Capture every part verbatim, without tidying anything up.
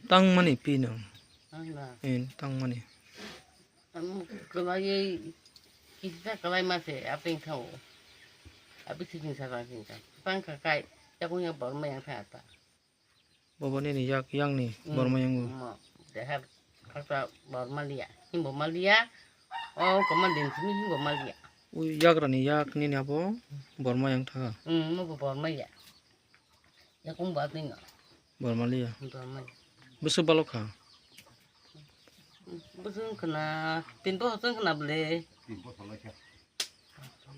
Tangmani pi nwng? Ang na. In, tangmani. Ang kwlaiwi kisa kwlai ma se, apeng thao. Abi sijin sa ba sing ka. Tang ka kai, yakung ya bor ma yang tha ta. Bobo nini yak, yakni Mm, bor ma yango. Mo, deha khasa bor ma liya. Himbo ma liya. O, koma din simi himbo ma liya. Ui, yakrani yak nini abo bor ma yang tha. Mm, mo bo bor ma ya. Yakung ba twi no. Bor ma liya. Bor ma ya. Bwswk balok kha? Bwswk wng khna, tin bohor wng khna bwle.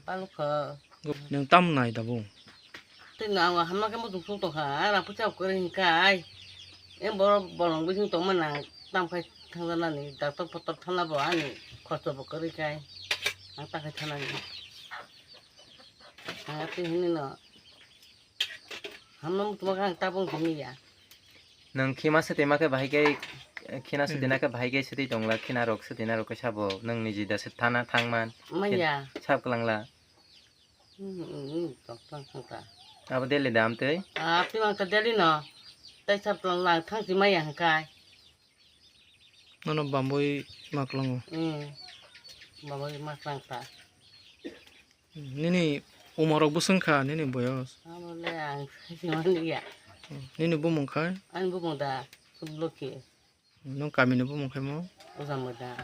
Balok kha. Nwng tam nai da bo? Tei no ang hamya khe muchung sung tong kha, ang rang puisa kwrwi hwn kha ai. Ang borok bolong bising tong mani ang tam khai thang janani, doctor potor thangna bo ani khorcho bo kwrwi khai. Ang ta khai thanani. Ang tei hwnwi no. Hamno muchungma khe ang tabung himwi ya. Nwng khima swtwi ma khe bahai khe, khina swtwi Hmm. na khe bahai khe swtwi tongla, khina rok swtwi na rok khe sabo nwng niji da se thana thangman. Maya. Sab kwlangla. Hmm, hmm, hmm, tok tong thang ta. Abo daily da amtwi? Ah, twi mang ta daily no. Tai sab kwlangla ang thang si maya hwnkhe. Nono bamboi ma kwlango? Hmm. Bamboi ma kwlang ta. Nini umorok bwswng kha nini boyos? Abo le ang saimani ya. Nini bumung khai? Ani bumung da Subloki. Nwng kamini bumung khai mo? Ujamboda.